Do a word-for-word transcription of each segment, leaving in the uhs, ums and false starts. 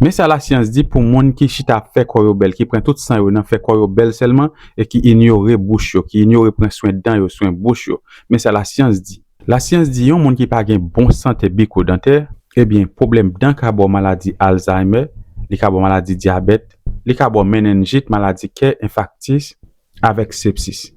Men sa lasyans di pou moun ki chita ap fè kò yo bèl, ki pran tout san yo nan fè kò yo bèl sèlman, e ki inyore bouch yo, ki inyore pran swen dan yo, swen bouch yo. Men sa lasyans di. Lasyans di yon moun ki pa gen bon sante biko dantè, ebyen, pwoblèm dan ka ba w maladi Alzheimer, li ka ba w maladi dyabèt, li ka ba w menenjit, maladi kè, enfaktis, avèk sepsis.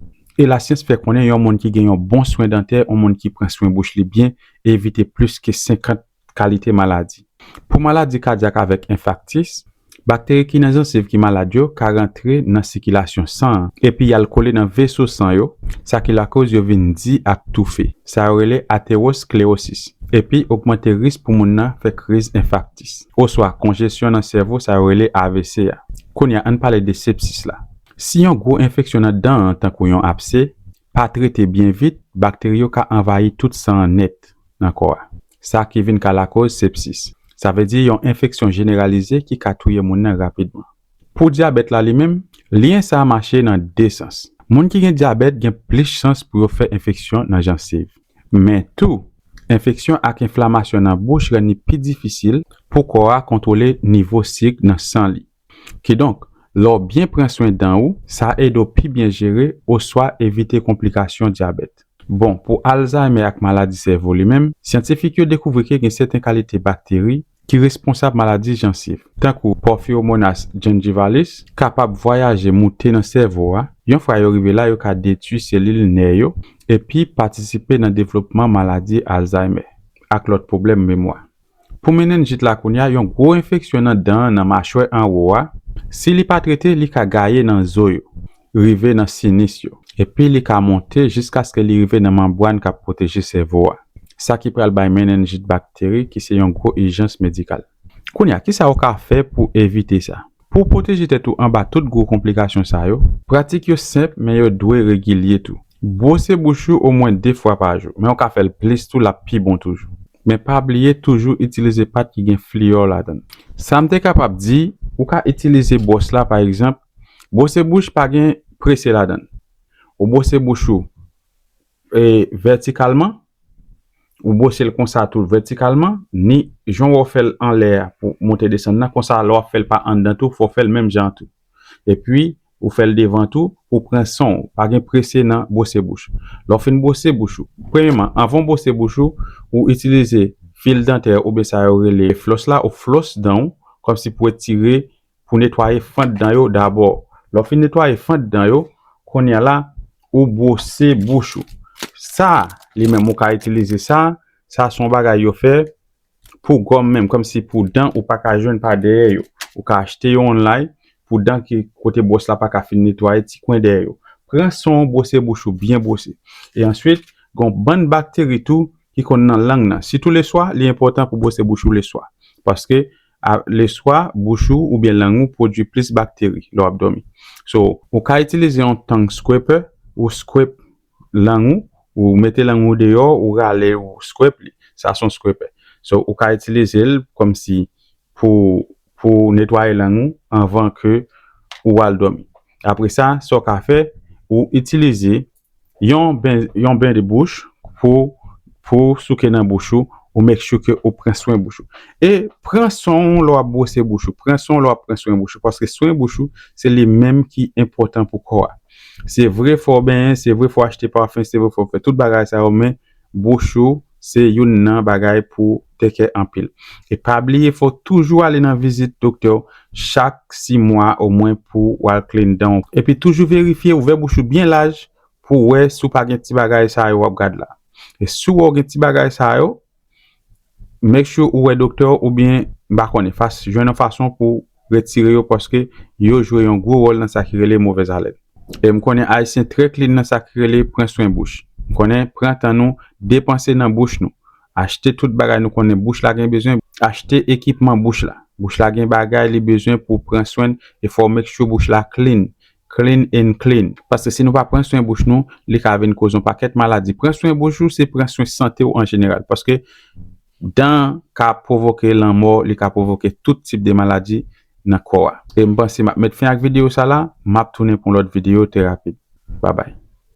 E lasyans fè konnen yon moun ki gen yon bon swen dantè, yon moun ki pran swen bouch li byen, evite plis ke senkant kalite maladi. Pou maladi kadyak avèk enfaktis, bakteri ki nan jansiv ki malad yo ka rantre nan sikilasyon san an, epi y al kole nan veso san yo, sa ki lakoz yo vin di ak toufe. Sa yo rele aterosklewosis, epi ogmante risk pou moun nan fè kriz enfaktis, oswa konjesyon nan sèvo, sa yo rele A V C a. Kounye a, ann pale de sepsis la. Si yon gwo enfeksyon nan dan an, tankou yon abse, pa trete byen vit, bakteri yo ka anvayi tout san an nèt nan kò a. Sa ki vin ka lakoz sepsis. Sa vle di yon enfeksyon jeneralize ki ka touye moun nan rapidman. Pou dyabèt la li menm, lyen sa a mache nan de sans. Moun ki gen dyabèt gen plis chans pou yo fè enfeksyon nan jansiv. Men tou, enfeksyon ak enflamasyon nan bouch rann li pi difisil pou kò a kontwole nivo sik nan san li. Kidonk, lè w byen pran swen dan ou, sa ede w pi byen jere oswa evite konplikasyon dyabèt. Bon, pou Alzheimer ak maladi sèvo li menm, syantifik yo dekouvri ke gen sèten kalite bakteri ki responsab maladi jansiv, tankou Porphyromonas gingivalis, kapab vwayaje moute nan sèvo a. Yon fwa yo rive la, yo ka detwi selil nè yo epi patisipe nan devlopman maladi Alzheimer ak lòt pwoblèm memwa. Pou menenjit la kounye a, yon gwo enfeksyon nan dan an nan machwè anwo a, si li pa trete, li ka gaye nan zo yo, rive nan sinis yo, epi li ka monte jiskaske li rive nan manbràn k ap pwoteje sèvo a. Sa ki pral bay menenjit bakteri, ki se yon gwo ijans medikal. Kounye a, kisa w ka fè pou evite sa? Pou w pwoteje tèt ou anba tout gwo konplikasyon sa yo, pratik yo senp, men yo dwe regilye tou. Bwose bouch ou omwen de fwa pa jou, men w ka fè l plis tou, l ap pi bon toujou. Men pa bliye toujou itilize pat ki gen fliyò ladan l. Sa m te kapab di, ou ka itilize bwòs la, pa egzanp, bwose bouch pa gen prese ladan l. Ou bwose bouch ou e, vètikalman, ou bwose l konsa tou vètikalman, ni jan w fè l anlè a pou monte desann nan, konsa lè w ap fè l pa anndan tou, fò w fè l menm jan an tou. Epi, ou fè l devan tou, ou pran san w, pa gen prese nan bwose bouch. Lè w fin bwose bouch ou, premyèman, anvan w bwose bouch ou, ou itilize fil dantè oubyen sa yo rele flòs la, ou flòs dan w, kòmsi pou etire, pou netwaye fant dan yo dabò. Lè w fin netwaye fant dan yo, kounye a la, ou bwose bouch ou. Sa, li menm, ou ka itilize sa, sa se yon bagay yo fè pou gòm menm, kòmsi pou dan ou pa ka jwenn pa dèyè yo. Ou ka achte yo online pou dan ki kote bwòs la pa ka fin netwaye ti kwen dèyè yo. Pran san w, bwose bouch ou, byen bwose. E answit, gen yon bann bakteri tou ki konn nan lang nan. Sitou leswa, li enpòtan pou bwose bouch ou leswa. Paske, a, leswa, bouch ou oubyen lang ou pwodui plis bakteri lè w ap dòmi. So, ou ka itilize yon tongue scraper, ou scrape lang ou, ou mete lang ou deyò, ou rale, ou scrape li. Sa se yon scraper. So, ou ka itilize l kòmsi pou, pou netwaye lang ou anvan ke ou al dòmi. Apre sa, sa w ka fè, ou itilize yon ben, yon ben de bouch pou, pou souke nan bouch ou, ou make sure ke ou pran swen bouch ou. E pran san w lè w ap bwose bouch ou, pran san w lè w ap pran swen bouch ou, paske swen bouch ou, se li menm ki enpòtan pou kò a. Se vre fò w benyen, se vre fò w achte pafen, se vre fò w fè tout bagay sa yo, men bouch ou se youn nan bagay pou take care anpil. E pa bliye, fò w toujou ale nan vizit doktè w chak sis mwa omwen pou w al clean dan w. Epi toujou verifye, ouvè bouch ou byen laj pou w wè si w pa gen ti bagay sa yo w ap gad la. E si w wè w gen ti bagay sa yo, make sure ou wè doktè w oubyen, m pa konnen, fas, jwenn yon fason pou retire yo, paske yo jwe yon gwo wòl nan sa ki rele movèz alèn. E m konnen Ayisyen trè clean nan sa ki rele pran swen bouch. M konnen pran tan nou, depanse nan bouch nou. Achte tout bagay nou konnen bouch la gen bezwen, achte ekipman bouch la. Bouch la gen bagay li bezwen pou pran swen, e fò w make sure bouch la clean. Clean and clean. Paske si nou pa pran swen bouch nou, li ka vin koz yon pakèt maladi. Pran swen bouch ou, se pran swen sante w an jeneral. Paske dan ka pwovoke lanmò, li ka pwovoke tout tip de maladi nan kò a. E m panse m ap met fen ak videyo sa la, m ap tounen pou yon lòt videyo trè rapid. Babay.